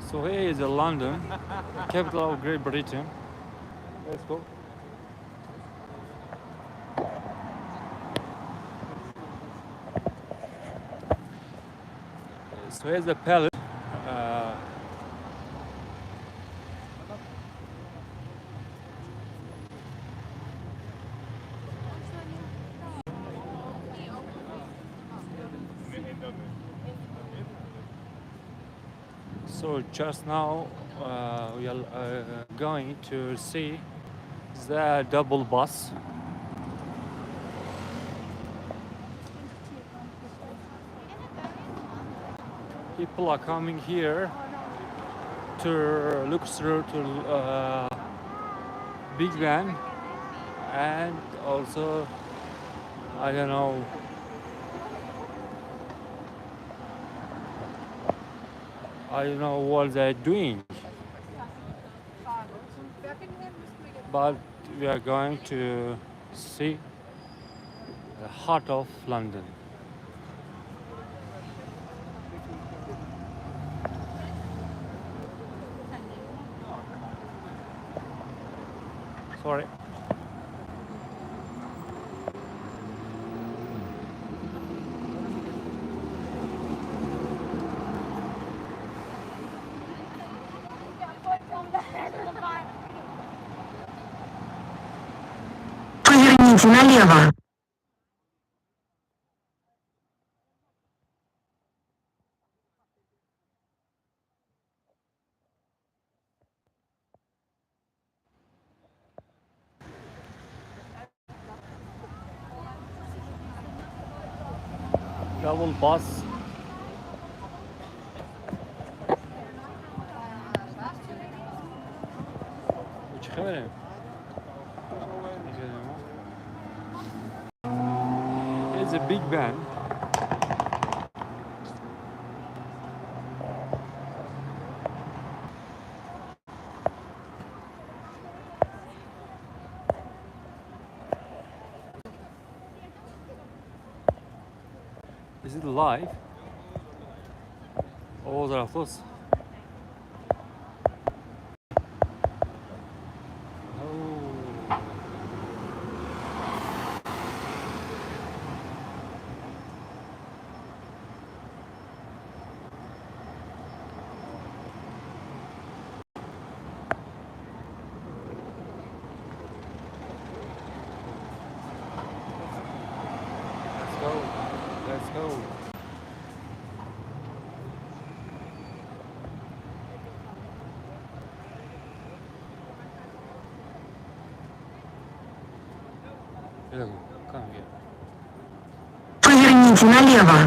So here is London, the capital of Great Britain. Let's go. So here's the palace. So just now we are going to see the double bus. People are coming here to look through to Big Ben, and also I don't know, I don't know what they're doing, but we are going to see the heart of London. Sorry. Поверните налево. Double bus. Чӣ хабаре? It's a Big Ben. Is it live? О, tarafta. Oh. Let's go. Let's go. Come here. Поверните налево.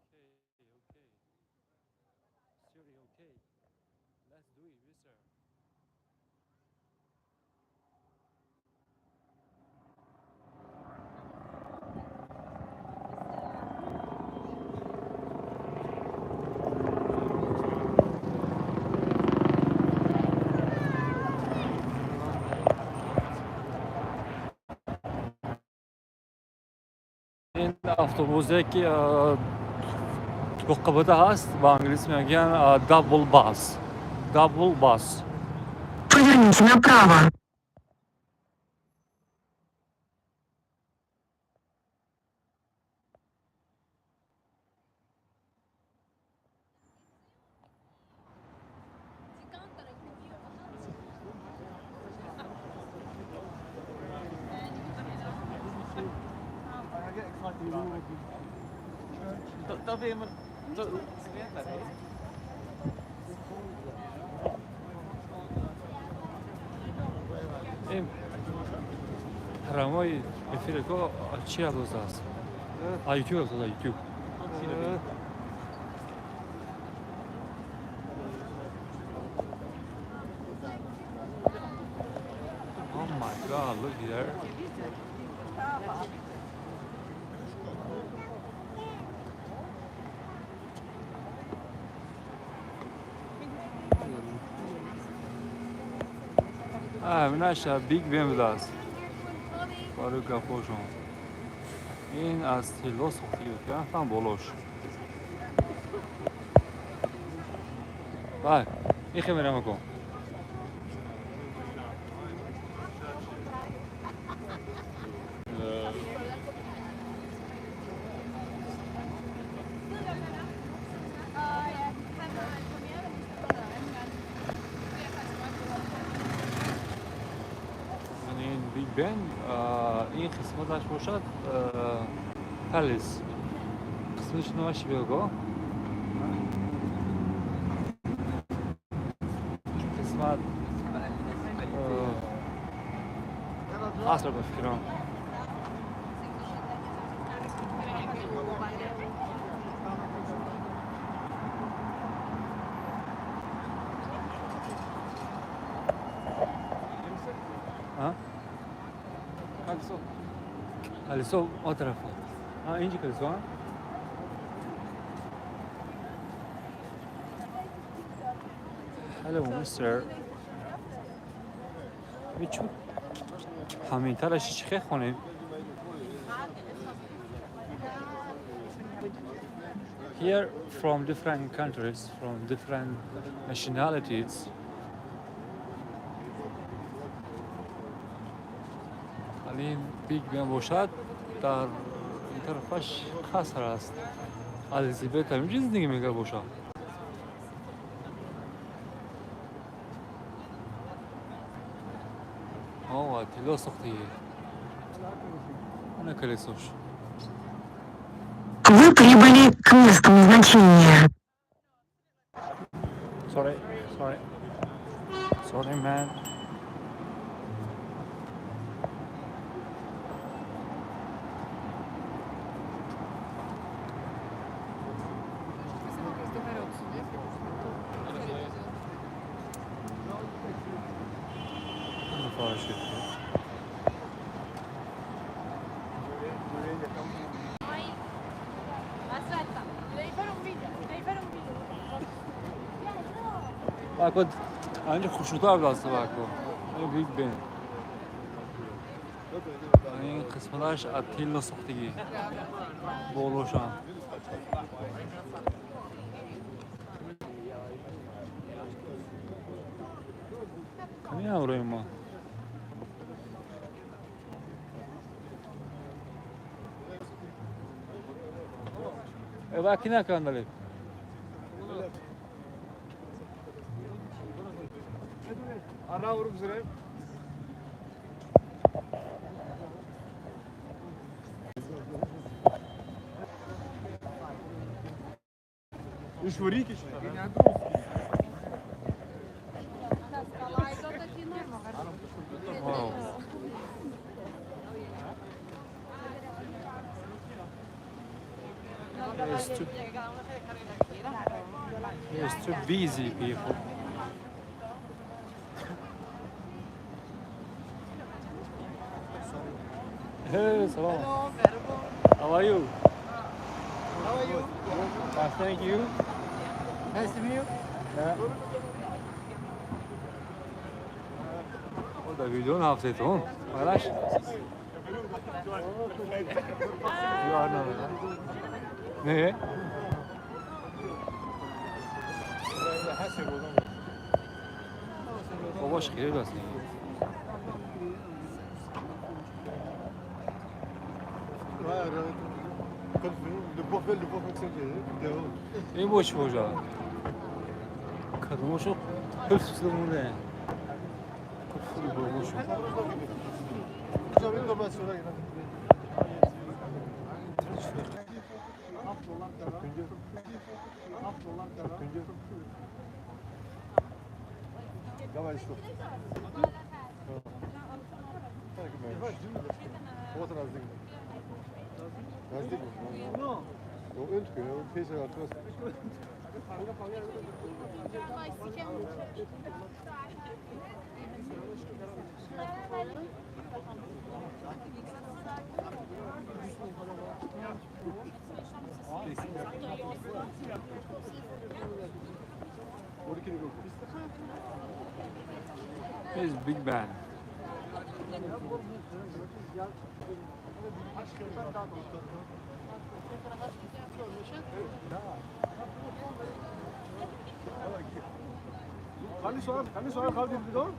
Okay, okay. Siri, okay. Let's do it, mister. Ин автобусе ки дуқабата ҳаст, ба англисӣ мегӯянд double bus. Double bus. Поверните направо. Ин ҳарамои эфирико чи андоза аст? А ютуб андоза, ютуб. Oh my God, look there. Наша Big Ben будааст. Барои гапҳошон. Ин аз тилло сохта буд, рафтам болош. Bak, их мерам ко. Ин Биг Бен ин қисматаш бошад, Palace. Қисматаш номаш бего. Қисмат қаср ба фикрам. Ha? Kaliso o tarafa. Ha, inci Kaliso ha? Hello, mister. چون همین ترش چی خونه. Here from different countries, from different nationalities. Ин Биг Бен бошад, дар ин тарафаш қаср аст. Элизабет ҳаминҷо зиндагӣ мекард бошад. Ова, тилло сохтагӣ. Ана колесош. Вы прибыли к месту назначения. Sorry, sorry. Sorry, man. Aspetta, devi fare un video, devi fare un video. Bak o anca хушнутар будааст, бак о. Биг Бен. Ин қисматаш аз тилло сохтагӣ. Болошам. Кани ҳамроҳи мо? Э, ки накандале? Ана vurup. Wow. It's too busy people. Hey, salam. How are you? How are you? Fine, thank you. Nice to meet you. Yeah. O da videonun hafızası Paylaş. You are not. Ne? Бобош хеле аст. Ин бо чӣ бошад? Кадомошо ҳифз шуда монда. Қуфли бобошо. Here's Big Ben. خلي سؤال، خلي سؤال خالد بدون.